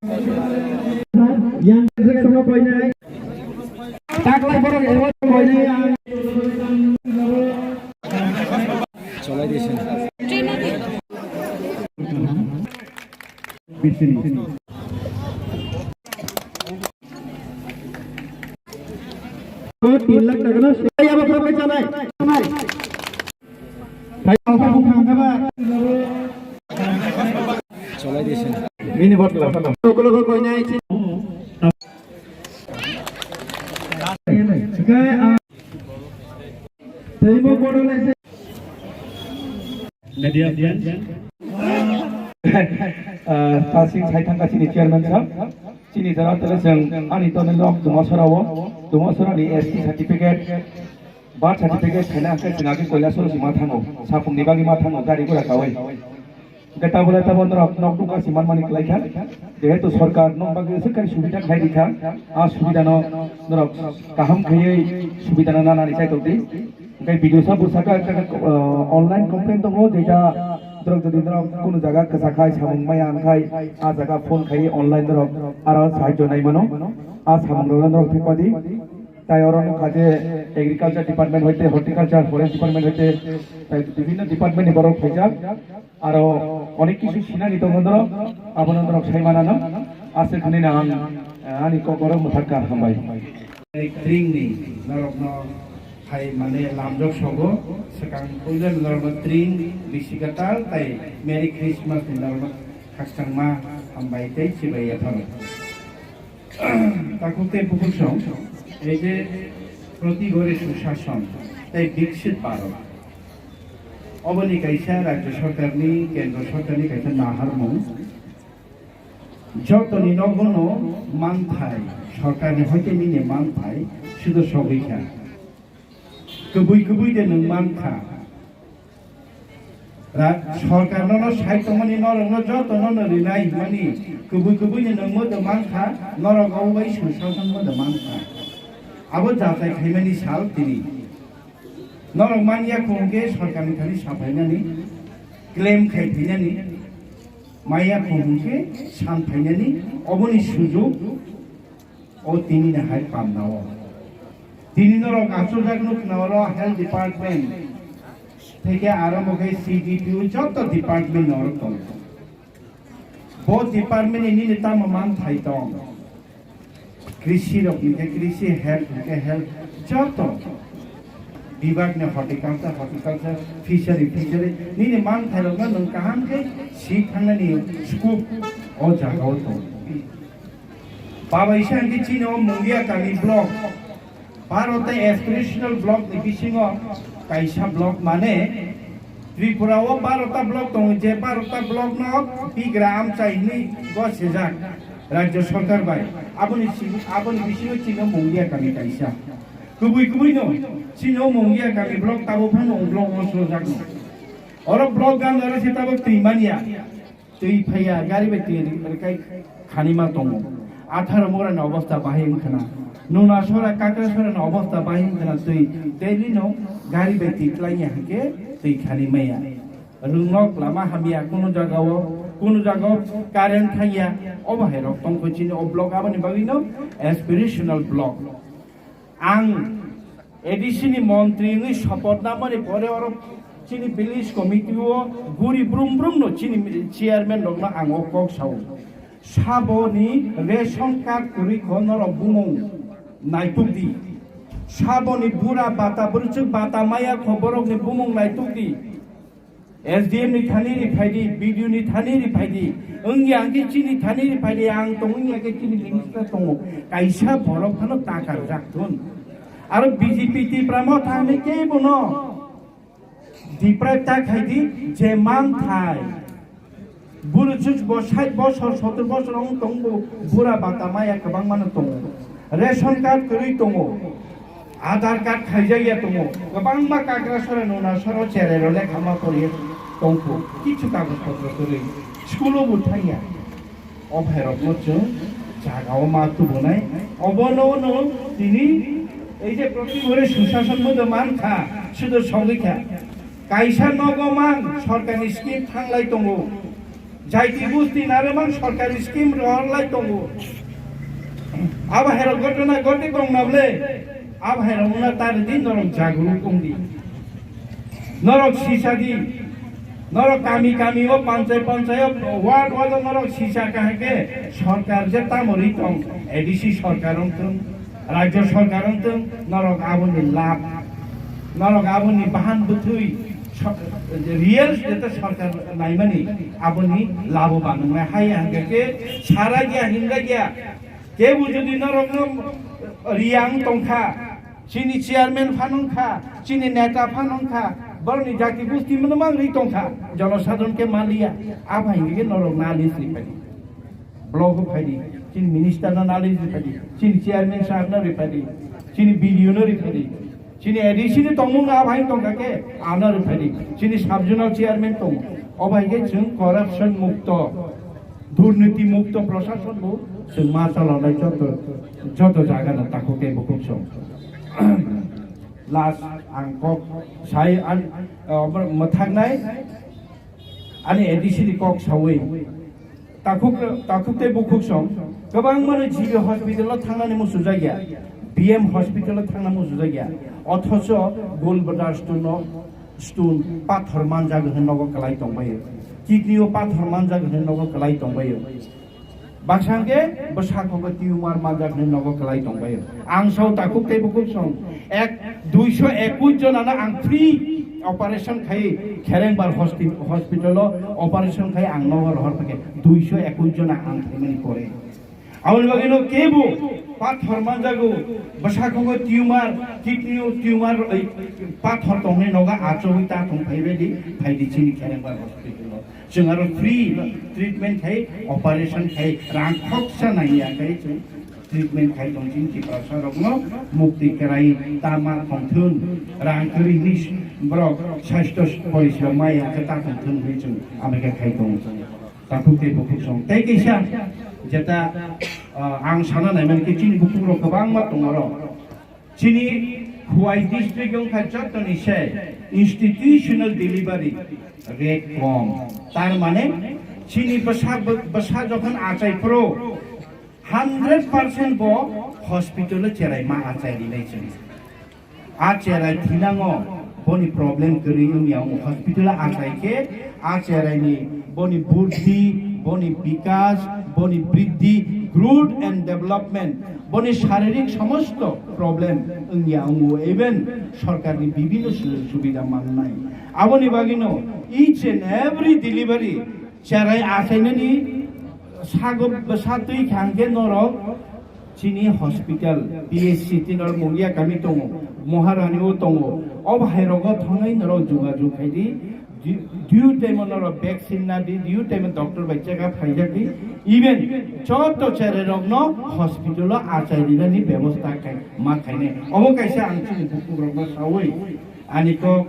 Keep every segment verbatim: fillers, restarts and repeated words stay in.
Yang section no koinai. Taklai borok emo koinai. Cholai di sini. Bisini. Ko tin lakh taka no. Ay, abo pura paisa nai. Nai. Cholai di sini. Mini bottle. Tokolo ko koinai. Tei mo bottle. Media friends. Ah, Tasing Saithangka chini chairman sir. Chini jara tele chwng ani toni lok Dumasora o. Dumasora ni S T certificate, birth certificate khaina hwnkhe chwng agi Kailasoro si ma thango. Sapung ni bagwi ma thango gari gura kawi. Hwnkhe tabole tabo norok nok tungka si manmani kwlai kha. Jehetu sorkar nok bagwi swkang subida khlai di kha. A subida no norok kaham khaiwi subida no nanani chai tong di. Hwnkhe video sa bwsaka, ah, online complaint tongo, jeita norok jodi norok kunu jaga kwchak khai samung maya wngkhai, ah jaga phone khai online norok aro sahajyo nai mano, ah samung rok norok thepadi. Tai oro nukha je agriculture department hoite, horticulture, forest department hoite, tai bibhinno department ni borok phaijak. Aro onek kisu sinani tongo norok, abono norok sai manano. Aswk hinwi no ang, eh, ani kok oro mwthakka, hambai. Tringni norokno hai mane lamjok sogo, swkang puila norokno tring bisi kwtal tai Merry Christmas ni norokno khakchangma hambai tei chibai yapharo. Takhuk tei bukhuk song, ei je proti ghore sushason tei Viksit Bharat. Oboni kaisa Rajya Sarkarni, Kendra Sarkarni kaisa naharmung. Jotoni nogono manthai, Sarkarni hoite nini manthai, sudo sogwi kha. Kubui kubui de nwng mankha. Ra-, Sarkar nono sai tongmani norokno jotono no rinai hwnmani kubui kubui ni nwngmo de mankha, norok obo bai sushason mo de mankha. Abo jachai khaimani sal tini. Norok manya kho hwnkhe sorkarni thani saphainani, claim khai phainani, maya kho hwnkhe san phainani, oboni sujuk o tini ni hai panda o. Tini norok achukjak nukna oro health department theke arombo khe C D P O joto department norok tongo. Bo department ni nini tamo manthai tong. Krishi rok hwnkhe krishi, health hwnkhe health, joto bibak ni horticulture, horticulture, fishery, fishery, nini manthai rokno nwng kaham khe si thangnani scope o jaga o tong. Babai sa hwnkhe chini o Mungia kami block. Bharot tei aspirational block ni bisingo kaisa block mane Tripura o barota block tongo, je barota block no bigra amchai hinwi gosijak Rajya Sarkar bai. Aboni simi, aboni bisingo chini Mungia kami kaisa. Kubui kubui no chini o Mungia kami block tabo phano block o sojak no. Oro block gan oro se tabo twi manya. Twi phaiya, gari bai twi rwkai khanima tongo. Atharo mora ni obostha bahai wngkhana. Nuna sora, kakra sora ni obostha bahai wngkhana, twi daily no gari bai twi klaiya hwnkhe twi khanimaya. Rwngnok lama hamya, kunu jaga o, kunu jaga o current thangya, obo hai rok tongkho chini o block, aboni bagwi no aspirational block. Ang A D C ni montri wngwi support namani pore oro chini village committee o guri brum brum no chini chairman rok no ang o kok sao. Saboni ration card kwrwi kho norok bumung naituk di. Saboni bura bata bwrwchwk bata maya kho borok ni bumung naituk di. S D M ni thani ri phaidi, B D O ni thani ri phaidi, wngya hwnkhe chini thani ri phaidi, ang tongo wngya khe chini minister tongo, kaisa borok phano takarjak thun. Aro B J P Tipra Motha hinwi kebo no deprive ta khaidi, je manthai. Buru chuch bo sait bosor, sotor bosor wng tongbo, bura bata maya kwbangma no tongo. Ration card kwrwi tongo, Aadhaar card khaijakya tongo, kwbangma kakrasora nunasora cherero lekha ma poriya tongkho, kichu kagoj potro kwrwi, school o bo thangya. O phairokno chwng jagao ma tubunai, obono no tini ei je proti ghore sushason modo mankha, sudo sogwi kha. Kaisa nogo mang sorkarni scheme thanglai tongo. Jaiti gusti naremang sorkari scheme rohorlai tongo. Abo hairok gotona goti tong nable. Abo hairok wngna tari di norok jagruk wngdi. Norok sisa di. Norok kami kami o panchai panchai o ward ward o norok sisa kahake sorkar je tamo ri tong A D C sorkar wng thung. Rajya sorkar wngtong, norok aboni lab, norok aboni bahan bwthwi so-, real jeta sorkar naimani aboni labo banwngnai. Hai hwnkhe khe sara gya hinga gya, kebo jodi norokno riyang tongkha, chini chairman phanwngkha, chini neta phanwngkha, borokni jati gusti mano mang ri tongkha, jonosadharon khe maliya, abo hai hwnkhe norok nalis ri phai. Block o phaidi, chini minister no nalai di phaidi, chini chairman sahab no ri phaidi, chini B D O no ri phaidi, chini A D C ni tongmung no abai tongkha khe ano ri phaidi, chini sub zonal chairman tongo. O bai khe chwng corruption mukto, durniti mukto prashason bo chwng ma chalonai joto, joto jaga no takhuk tei bukhuk song. Last ang kok sai an, uh, mwthaknai ani A D C ni kok sawi. Takhuk, takhuk tei bukhuk song kwbangmano G B hospital o thangnani muchujak ya, B M hospital o thangna muchujak ya, othocho gul bladder stone o, stone pathor manjak hwnwi nogo kwlai tongbaio, kidney o pathor manjak hwnwi nogo kwlai tongbaio, baksa hwnkhe bwsakhogo tumor manjak hwnwi nogo kwlai tongbaio. Ang sao takhuk tei bukhuk song ek, duiso ekush jonano ang free operation khai Kherengbar hospi-, hospital o operation khai ang nogo rohor phai khe duiso ekush jona ang khaimani pore. Aboni bagwino kebo pathor manjago, bwsakhogo tumor, kidney o tumor, ei, pathor tongnai nogo achugwi ta tong phai ready, phaidi chini Kherengbar hospital o. Chwng aro free treatment khai, operation khai, rang khoksa nangya khai chwng treatment khai tong chini Tiprasa rokno mukti kwrai tama tongthun, rang kwrwi hwnwi borok sasthya poriseba maya khe ta tongthun hwnwi chwng amekhe khai tongo. Takhuk tei bukhuk song. Tei kaisa jeta, ah, ang sana naimani khe chini bukhuk rok kwbangma tongo oro. Chini Khowai district wngkha jotoni se institutional delivery rate kom. Tar mane chini bwsa, bwsa jokhon achai phuru hundred percent bo hospital o cherai ma achai rinai chwng. A cherai thinango boni problem kwrwi wngya wng hospital o achai khe a cherai ni boni buddhi, boni bikas, boni briddhi, growth and development, boni sharirik somosto problem wngya wngo, even sorkarni bibhinno sujuk subida mannai. Aboni bagwino each and every delivery cherai achainani sago bwsa twi kha hwnkhe norok chini hospital, P H C, tini oro Mungia kami tongo, Moharani o tongo. O bahai rogo thangwi norok jogajog khai di. Di-, due time o norok vaccine na di, due time o doctor bai check up khaijak di. Even joto cherai rokno hospital o achai rinani bebosta khai, ma khainai. Obo kaisa ang chini bukhuk rokno sawi ani kok,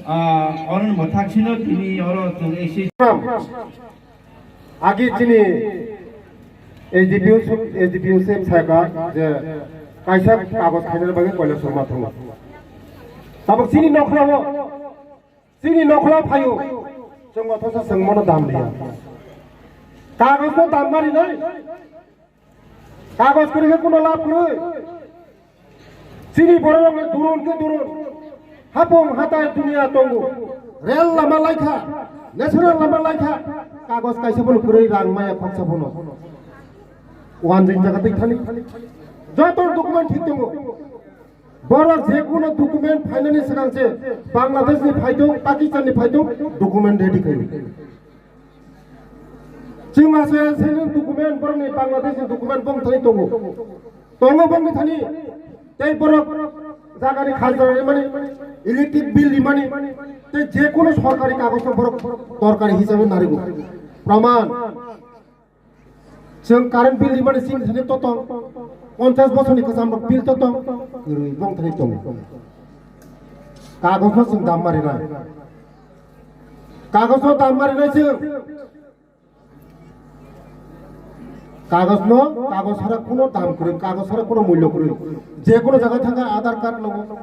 ah, oro mwthak sino tini oro chwng S C. Agi chini S D P O, S D P O se sakha je kaisa kagoj khainani bagwi koila songma thangma. Tabuk chini nokhlao, chini nokhlao phaio, chwng othosa chwng mono dam liya. Kagoj no dam mari nai. Kagoj kwrwi khe kuno lab kwrwi. Chini bororokni durun khe durun. Hapung hatai duniya tongo. Rel lama laikha, national lama laikha. Kagoj kaisa bono kwrwi rang maya khoksa bono. Wanjing jaga twi thani. Joto document thik tongo. Borok je kuno document phainani swkang se Bangladesh ni phaidung, Pakistan ni phaidung, document ready khayo. Chwng asa sini document borokni Bangladesh ni document bong thani tongo. Tongo bongni thani tei borok jagani khajna rimani, electric bill rimani, tei je kuno sorkari kagoj no borok dorkari hisabe narigo. Praman. Chwng current bill rimani chini thani totong, ponchash bosorni kwcham rok bill totong, kwrwi bong thani tongo. Kagoj no chwng dam marinai. Kagoj no dam marinai chwng. Kagoj no, kagoj sara kuno dam kwrwi, kagoj sara kuno mulyo kwrwi. Je kuno jaga thangkha Aadhaar card nango,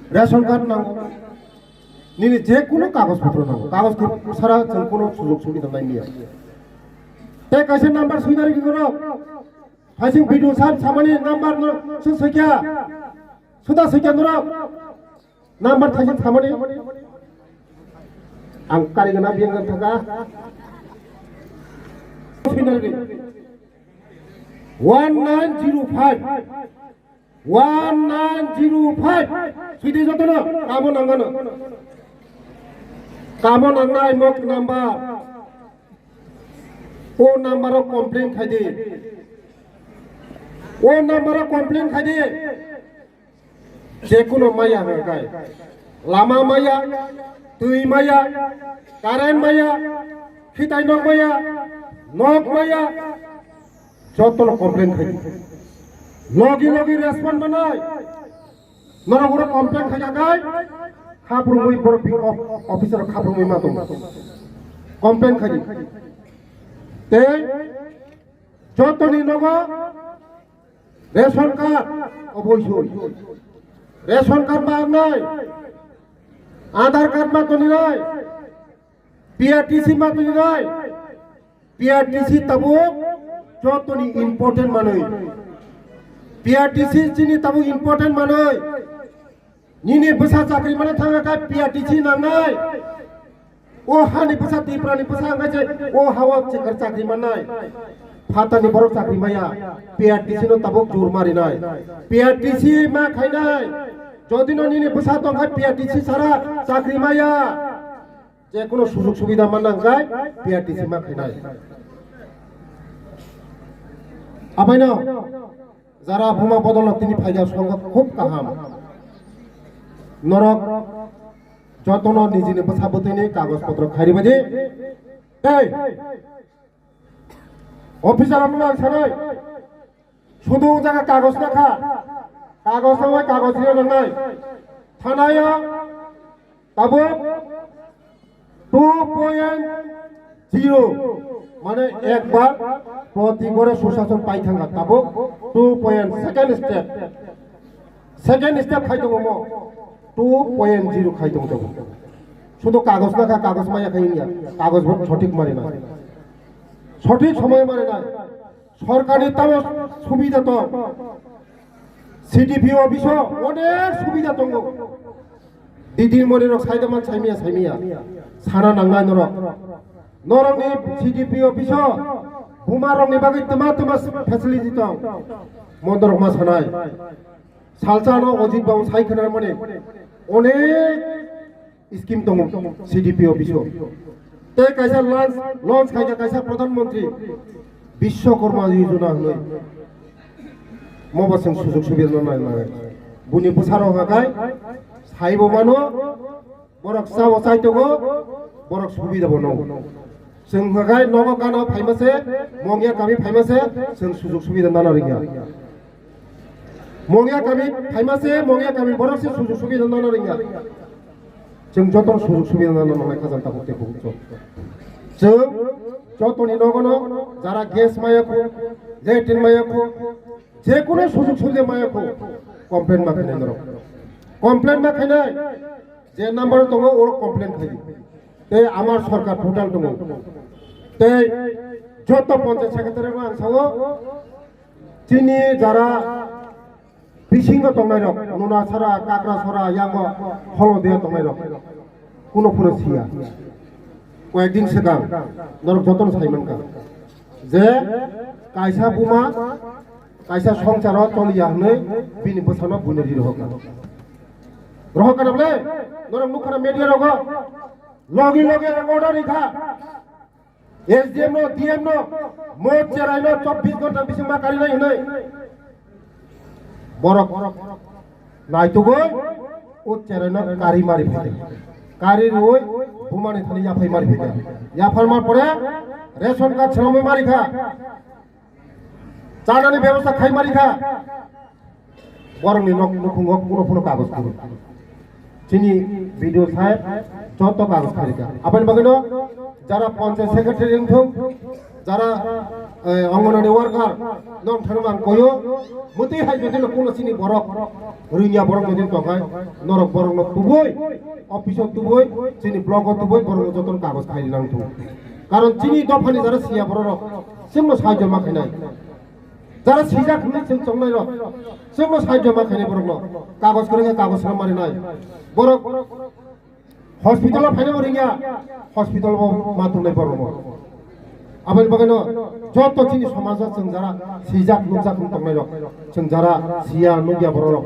ration card nango. Nini je kuno kagoj potro nango, kagoj sara chwng kuno sujog subida nai maya. Tei kaisa number suinari gino. Haising video sab samani number no sung sakya. Suda sakya norok. Number thaising samani. Ang kari gana biyang gana thaka. Suinari. One nine zero five. One nine zero five. Suidi jotono kamo nangano. Kamo nangnai mok number. O number o complain khaidi. O number o complain khaidi. Jekuno maya hwnkhe. Lama maya, twi maya, current maya, khitai nok maya, nok maya, jotono complain khaidi. Logi logi respond manai. Norok oro complain khaikha khai, khaprumwi borok bi-, of-, officer khaprumwi ma tongo. Complain khaidi. Tei jotoni nogo ration card oboisoi. Ration card ma wngnai, Aadhaar card ma toninai, P R T C ma toninai. P R T C tabuk jotoni important manwi. P R T C chini tabuk important manwi. Nini bwsa chakri mane thangkha khe P R T C nangnai. O hani bwsa Tripura ni bwsa hwnkhe je o hao chikar chakri mannai. Phatani borok chakri maya. P R T C no tabuk jur marinai. P R T C ma khainai. Jodi no nini bwsa tongkha P R T C sara chakri maya. Je kuno sujog subida manna hwnkhe P R T C ma khainai. Abaino jara buma bodol tini phaida songkha khub kaham. Norok jotono nijini bwsa bwtwini kagoj potro khairibadi. Tei officer rokno ang sanai. Sudu jaga kagoj nakha, kagoj nabai kagoj rina nangnai. Thanayo tabuk two point zero, mane ekbar proti gore susason pai thangkha, tabuk two point second step, second step khai tongo mo, two point zero khai tongo tabuk. Sudu kagoj nakha, kagoj maya khai wngya, kagoj bo sothik marinai, sothik somoy marinai. Sorkarni tamo subida tong. C D P O office o onek subida tongo. Didi moni rok saida man saimiya saimiya. Sana nangnai norok. Norokni C D P O office o buma rokni bagwi tma tma facility tong. Mondorok ma sanai. Salsa no Ajit Babu sai khna mani onek scheme tongo C D P office o. Tei kaisa launch, launch khaikha kaisa Pradhan Mantri Bishwakarma Yojana hwnwi. Mobo chwng sujog subida no nai nai. Buni bwsarok hwnkha khai saibo mano, borok chao chai tongo, borok subida bo no. Chwng hwnkha khai nogo gana phaima se, mongya kami phaima se, chwng sujog subida nana rwngya. Mongya kami phaima se, mongya kami borok se sujog subida nana rwngya. Chwng joto sujog subida nana nangnai khajang tabuk tei bukuk chwng. Chwng jotoni nogono jara gas maya khu, latrine maya khu, je kuno sujog subida maya khu, complain ma khainai norok. Complain ma khainai, je number tongo oro complain khai. Tei amar sorkar portal tongo. Tei joto panchayat secretary rok ang sao, chini jara bisingo tongnai rok, Nunasara, Kakrasara, yango Holondia tongnai rok, kuno phano siya. Koyekdin swkang norok jotono sai mankha je kaisa buma kaisa songsaro choliya hwnwi bini bwsano buino ri rohorkha. Rohorkha na bole? Norok nukha na media rogo? Logi logi ang order rikha. S D M no, D M no, mo cherai no chobbish ghonta bising ma kari nai hinoi. Borok naitugoi o cherai no kari mari phai. Kari roi bumani thani yaphai mari phai. Yaphar mar pore ration card chwlangwi mari kha. Chanani bebosta khai mari kha. Borokni nok nukhungo kuno phano kagoj kwrwi. Chini B D O saheb joto kagoj kharika. Aboni bagwino jara panchayat secretary wngthung, jara Eh, Anganwadi worker, non thani mang koyo, muti hai jodi no kuno chini borok, rinya borok jodi tokai, norok borok no tubui, office o tubui, chini block o tubui, borok no jotono kagoj khai nang thu. Karon chini dophani jara siya borok rok, chwngno sahajyo ma khainai. Jara sijak hinwi chwng chongnai rok, chwngno sahajyo ma khainai borok no, kagoj kwrwngya kagoj sram marinai. Borok hospital o phainai bo ringya, hospital o ma tongnai borok no. Aboni bagwi no joto chini somajo chwng jara sijak nukjak wng tongnai rok, chwng jara siya nukya borok rok,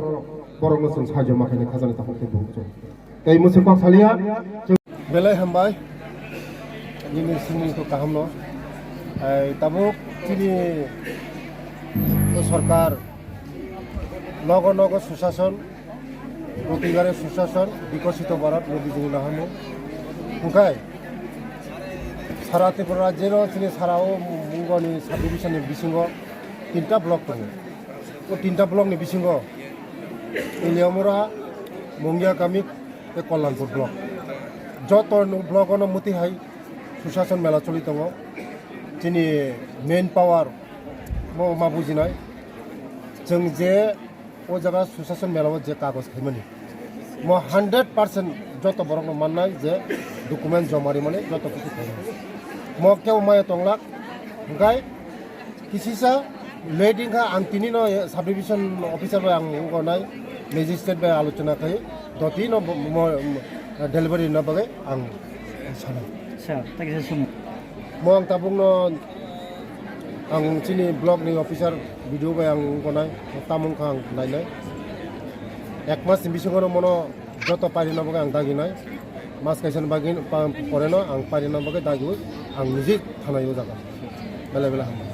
borok no chwng sahajyo ma khainai khajani takhuk tei bukhuk chwng. Tei mwswk kok saliya, chwng belai hambai, nini simung to kaham no. Ai, tabuk chini sorkar nogo nogo susason, protigare susason, bikosito Bharat no bijing no hamo. Hwnkhe sara Tripura rajyo no chini sara o mungoni subdivision ni bisingo tinta block tongo. O tinta block ni bisingo Iliamura, Mungia Kamik, tei Kalyanpur block. Joto no block ono muti hai susason mela choli tongo. Chini main power mo ma bujinai. Chwng je o jaga susason mela o je kagoj khaimani. Mo hundred percent joto borok no mannai je document joma rimani joto kichu khaimani. Mo kebo maya tonglak, hwnkhe kisisa late wngkha ang tini no subdivision officer bai ang wngkha nai magistrate bai alochona khai doti no mo, mo, delivery na bagwi ang sanai. Sir, ta kisa sumo. Mo ang tabuk no ang chini block ni officer B D O bai ang wngkha nai tamung kha ang nainai. Ek mas ni bisingo no mono joto pairina bagwi ang daginai. Mas kaisa ni bagwi pa-, pore no ang pairina bagwi dagiwi ang niji thanai o jaga. Belai belai hambai.